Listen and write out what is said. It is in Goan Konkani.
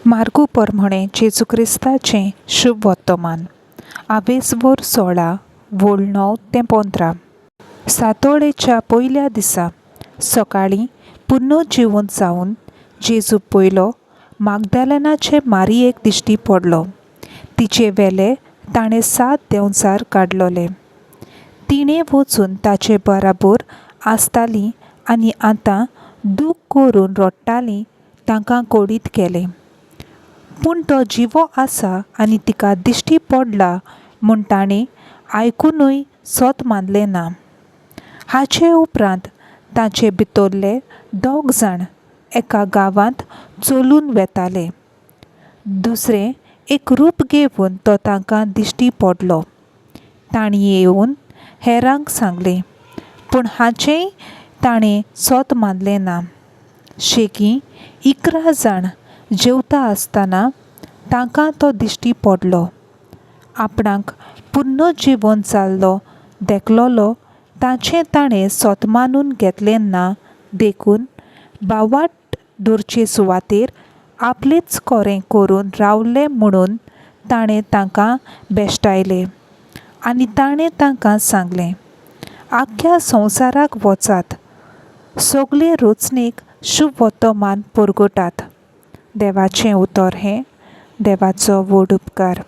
मार्गू परमणें जेजू क्रिस्ताचें शुभ वर्तमान आवेसवोर 16 वोळ 9 ते 15. सातोळेच्या पयल्या दिसा सकाळीं पुनर्जिवंत जावन जेजू पयलो मागदालनाचे मारियेक दिश्टी पडलो. तिचे वेले ताणें सात देंवचार काडलोले. तिणें वचून ताचे बराबर आसताली आनी आतां दूख करून रडटाली तांकां कळीत केलें. पूण तो जिवो आसा आनी तिका दिश्टी पडला म्हूण ताणें आयकुनूय सत मानलें ना. हाचे उपरांत ताचे भितरले दोग जाण एका गांवांत चलून वेताले. दुसरें एक रूप घेवन तो तांकां दिश्टी पडलो. तांणी येवन हेरांक सांगलें, पूण हाचेंय ताणें सत मानलें ना. शेकीं 11 जाण जेवता आसतना तांकां तो दिश्टी पडलो. आपणाक पुनर्जिवन जाल्लो देखलोलो ताचें ताणें सत मानून घेतलें ना देखून भावार्त दवरचे सुवातेर आपलेच कोरें करून रावले म्हणून ताणें तांकां भेश्टायले. आनी ताणें तांकां सांगलें, आख्ख्या संवसाराक वचात, सगळे रचणेक शुभ वर्तमान परगटात. देवाचें उतर हें देवाचो व्हड उपकार.